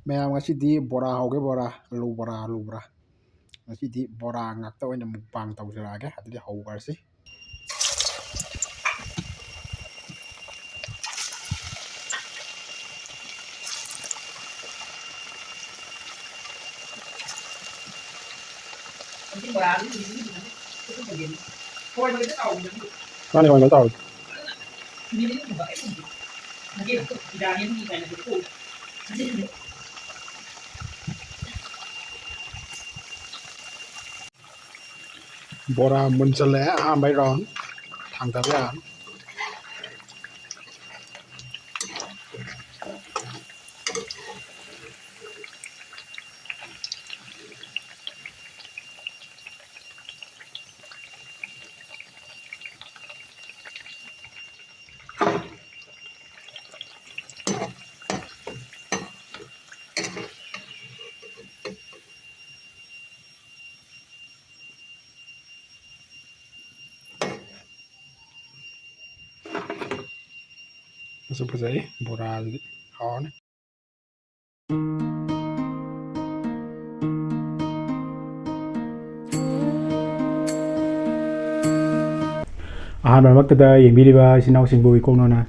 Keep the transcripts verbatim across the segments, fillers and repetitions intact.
ꯃꯌꯥꯝ, ꯉꯁꯤꯗꯤ ꯕꯣꯔꯥ ꯍꯧꯒꯦ, ꯕꯣꯔꯥ, ꯑꯂꯨ ꯕꯣꯔꯥ, ꯑꯂꯨ ꯕꯣꯔꯥ꯫ ꯉꯁꯤꯗꯤ ꯕꯣꯔꯥ ꯉꯥꯛꯇ ꯑꯣꯏꯅ mukbang ꯇꯧꯖꯔꯛꯑꯒꯦ꯫ ꯑꯗꯨꯗꯤ ꯍꯧꯈ꯭ꯔꯁꯤ꯫ ꯃꯥꯅꯦ, ꯍꯣꯏ, ꯇꯧꯔꯦ꯫ ꯕꯣꯔꯥ ꯃꯨꯟꯁꯜꯂꯛꯑꯦ, ꯑꯍꯥꯟꯕꯩ round ꯊꯥꯡꯊꯕ ꯌꯥꯔꯅꯤ꯫ ꯃꯁꯛ ꯐꯖꯩ, ꯕꯣꯔꯥꯗꯨꯗꯤ ꯍꯥꯎꯔꯅꯤ꯫ ꯑꯍꯥꯟꯕꯃꯛꯇꯗ ꯌꯦꯡꯕꯤꯔꯤꯕ ꯏꯆꯤꯟ ꯏꯅꯥꯎꯁꯤꯡꯕꯨ ꯏꯀꯣꯛꯅꯅ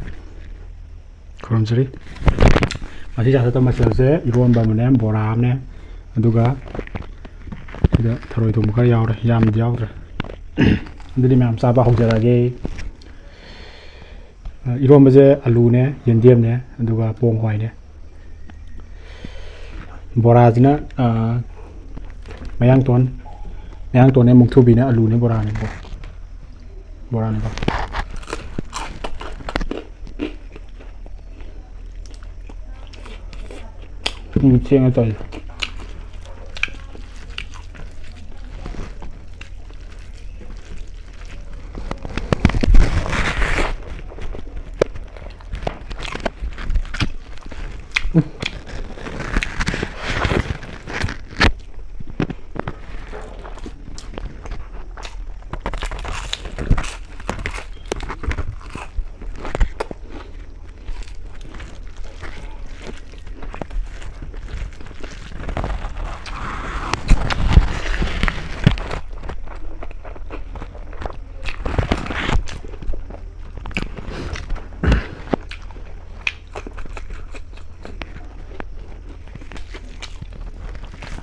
ꯈꯨꯔꯨꯝꯖꯔꯤ꯫ ꯉꯁꯤ ꯆꯥꯊꯣꯛꯄ ꯃꯊꯦꯜꯁꯦ ꯏꯔꯣꯟꯕ ꯑꯃꯅꯦ, ꯕꯣꯔꯥ ꯑꯃꯅꯦ, ꯑꯗꯨꯒ ꯁꯤꯗ ꯊꯔꯣꯏ ꯊꯣꯡꯕ ꯈꯔ ꯌꯥꯎꯔꯦ, ꯌꯥꯝꯅꯗꯤ ꯌꯥꯎꯗ꯭ꯔꯦ꯫ ꯑꯗꯨꯗꯤ ꯃꯌꯥꯝ ꯆꯥꯕ ꯍꯧꯖꯔꯛꯑꯒꯦ꯫ ꯏꯔꯣꯝꯕꯁꯦ ꯑꯂꯨꯅꯦ, ꯌꯦꯟꯗꯦꯝꯅꯦ, ꯑꯗꯨꯒ ꯄꯣꯡ ꯍꯋꯥꯏꯅꯦ꯫ ꯕꯣꯔꯥꯁꯤꯅ, ꯑ, ꯃꯌꯥꯡꯇꯣꯟ, ꯃꯌꯥꯡꯇꯣꯟꯅꯦ, ꯃꯨꯛꯊ꯭ꯔꯨꯕꯤꯅꯦ, ꯑꯂꯨꯅꯦ, ꯕꯣꯔꯥꯅꯦ꯫ ꯕꯣꯔꯥꯅꯦꯕ꯫ ꯎꯝ, ꯊꯦꯡꯉꯦ ꯇꯧꯔꯤꯁꯦ꯫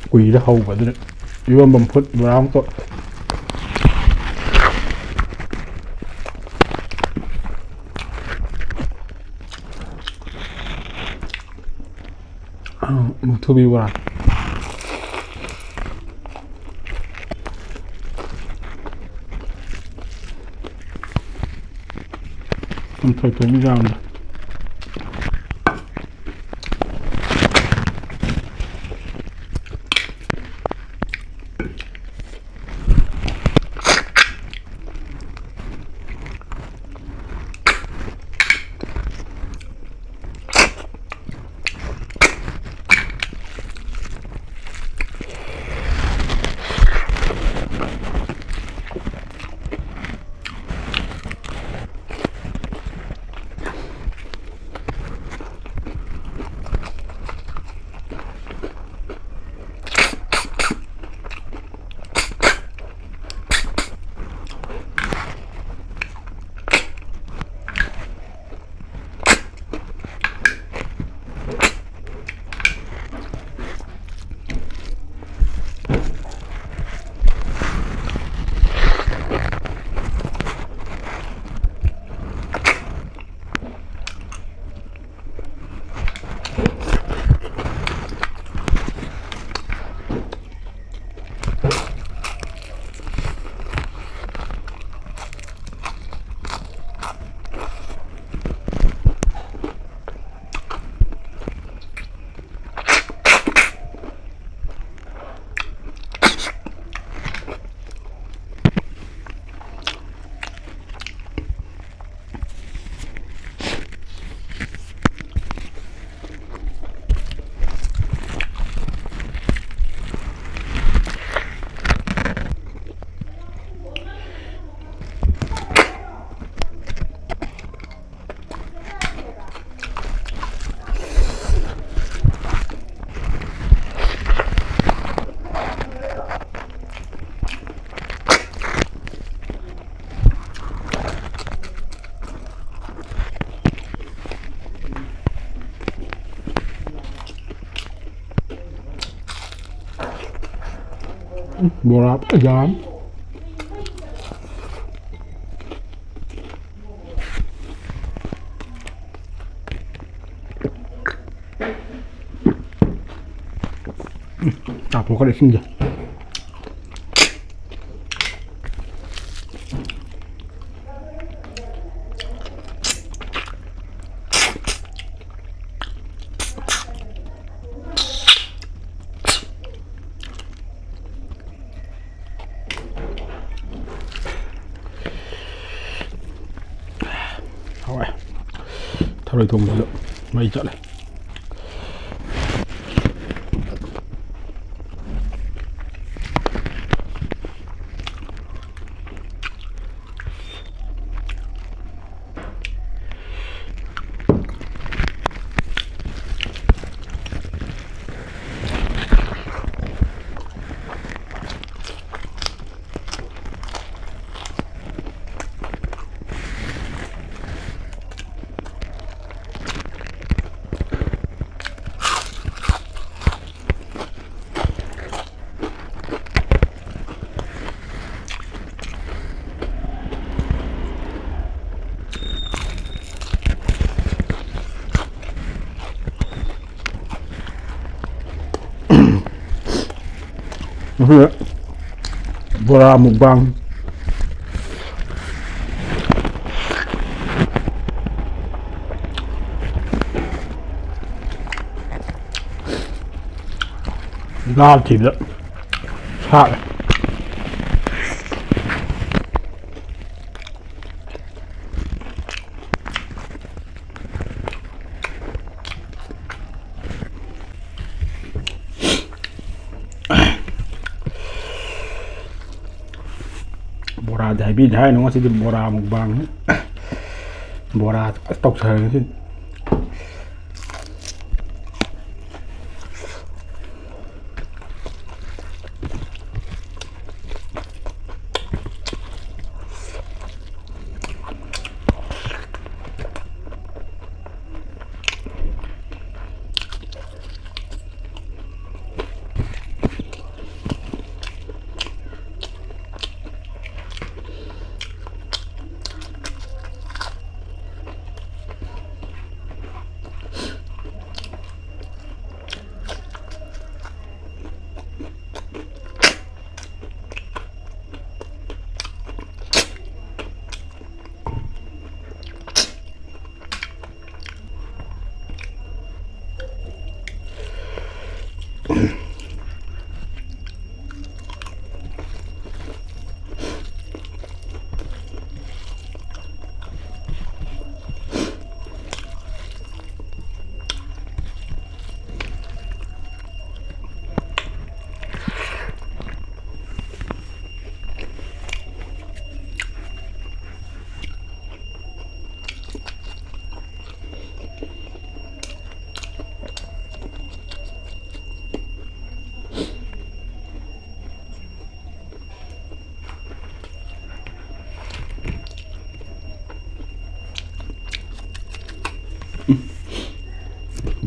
ꯀꯨꯏꯔꯦ ꯍꯧꯕ ꯑꯗꯨꯅ꯫ ꯏꯔꯣꯟꯕ ꯃꯐꯨꯠ ꯕꯣꯔꯥ ꯑꯃ ꯇꯣꯠ꯫ ꯃꯨꯛꯊ꯭ꯔꯨꯕꯤ ꯕꯣꯔꯥ꯫ ꯀꯥꯡꯁꯣꯏ ꯊꯣꯡꯕ ꯌꯥꯝꯅ꯫ ꯕꯣꯔꯥ ꯐꯖꯅ ꯌꯥꯝ꯫ ꯆꯥꯛ ꯄꯣꯛꯈꯠꯂꯦ ꯏꯁꯤꯡꯁꯦ꯫ ꯍꯥꯎꯋꯦ꯫ ꯊꯔꯣꯏ ꯊꯣꯡꯕꯁꯨ ꯃꯩ ꯆꯠꯂꯦ꯫ ꯉꯁꯤꯗꯤ ꯕꯣꯔꯥ ꯃꯨꯛꯕꯥꯡ꯫ ꯂꯥ ꯊꯤꯕꯗ ꯁꯥꯠꯂꯦ꯫ ꯕꯣꯔꯥꯗꯤ ꯍꯥꯏꯕꯤꯗꯦ ꯍꯥꯏꯅꯣ, ꯉꯁꯤꯗꯤ ꯕꯣꯔꯥ ꯃꯨꯛꯕꯥꯡꯅꯤ꯫ ꯕꯣꯔꯥ ꯇꯧꯊꯔꯦ ꯉꯁꯤꯗꯤ꯫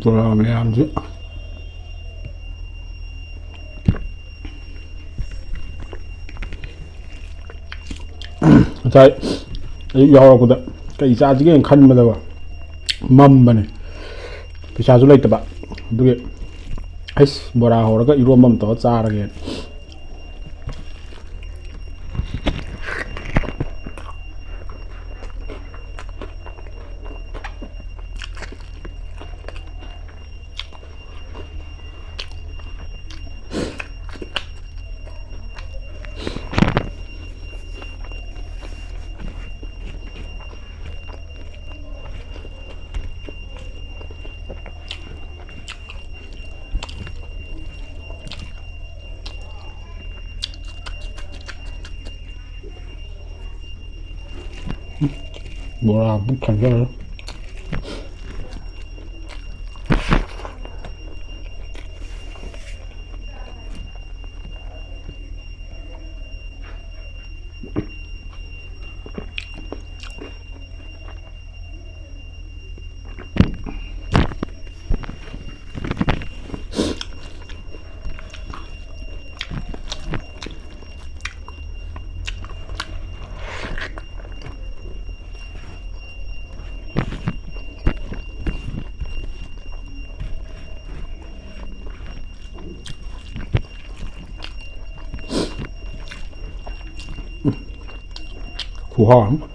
ꯕꯣꯔꯥ ꯃꯌꯥꯝꯁꯤ꯫ ꯉꯁꯥꯏ ꯑꯌꯨꯛ ꯌꯥꯎꯔꯛꯄꯗ ꯀꯩ ꯆꯥꯁꯤꯒꯦꯅ ꯈꯟꯕꯗꯕ ꯃꯝꯕꯅꯦ, ꯄꯩꯁꯥꯁꯨ ꯂꯩꯇꯕ꯫ ꯑꯗꯨꯒꯤ ꯑꯩꯁ, ꯕꯣꯔꯥ ꯍꯧꯔꯒ ꯏꯔꯣꯝꯕ ꯑꯃ ꯇꯧꯔ ꯆꯥꯔꯒꯦ꯫ ꯕꯣꯔꯥ ꯄꯨꯛ ꯊꯟꯒꯗꯧꯔꯦ꯫ ꯈꯨꯍꯥꯎ ꯑꯃ꯫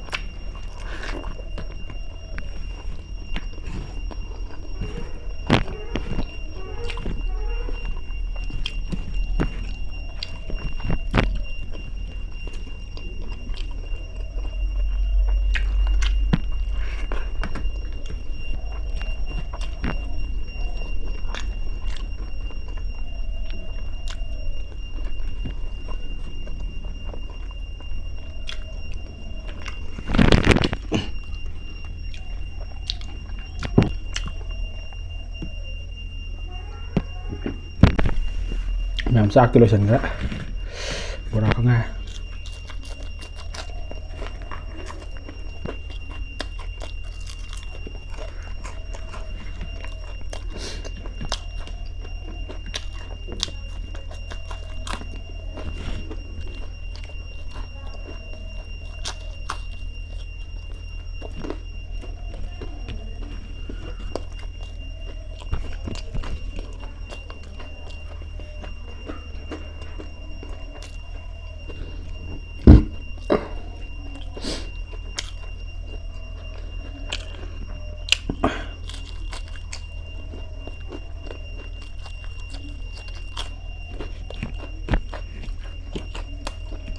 ꯃꯌꯥꯝ ꯆꯥꯛꯇꯤ ꯂꯣꯏꯁꯤꯟꯈ꯭ꯔꯦ, ꯕꯣꯔꯥ ꯈꯛ ꯉꯥꯏꯔꯦ꯫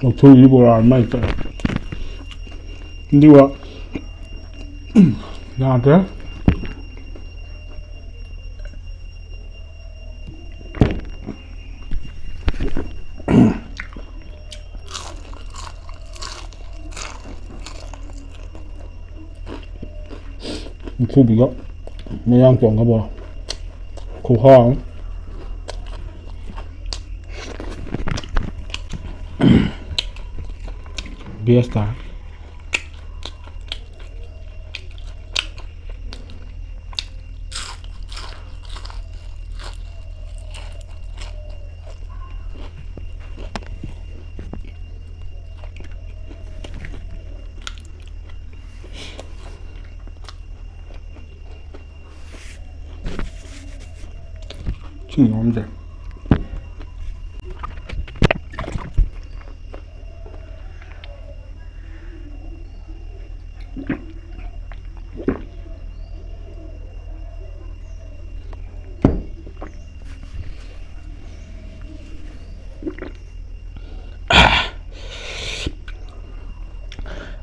ꯂꯧꯊꯣꯛꯏ ꯕꯣꯔꯥ ꯑꯃ ꯍꯦꯛꯇ꯫ ꯑꯗꯨꯒ ꯌꯥꯗ꯭ꯔꯦ꯫ ꯃꯨꯛꯊ꯭ꯔꯨꯕꯤꯒ ꯃꯌꯥꯡ ꯇꯣꯟꯒ ꯕꯣꯔꯥ꯫ ꯈꯨꯍꯥꯎ ꯑꯃ꯫ Best ꯇꯥꯔꯦ꯫ ꯏꯁꯤꯡ ꯌꯥꯎꯔꯝꯗ꯭ꯔꯦ꯫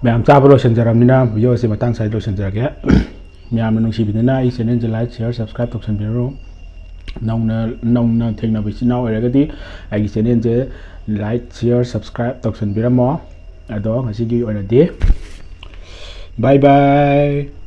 ꯃꯌꯥꯝ ꯆꯥꯕ ꯂꯣꯏꯁꯤꯟꯖꯔꯕꯅꯤꯅ video ꯑꯁꯤ ꯃꯇꯥꯡ ꯁ꯭ꯋꯥꯏꯗ ꯂꯣꯏꯁꯤꯟꯖꯔꯒꯦ꯫ ꯃꯌꯥꯝꯅ ꯅꯨꯡꯁꯤꯕꯤꯗꯨꯅ ꯑꯩ channel ꯁꯦ like, share, subscribe ꯇꯧꯁꯟꯕꯤꯔꯣ꯫ ꯅꯧꯅ, ꯅꯧꯅ ꯊꯦꯡꯅꯕ ꯏꯆꯤꯟ ꯏꯅꯥꯎ ꯑꯣꯏꯔꯒꯗꯤ ꯑꯩꯒꯤ channel ꯁꯦ like, share, subscribe ꯇꯧꯁꯟꯕꯤꯔꯝꯃꯣ꯫ ꯑꯗꯣ ꯉꯁꯤꯒꯤ ꯑꯣꯏꯅꯗꯤ bye bye꯫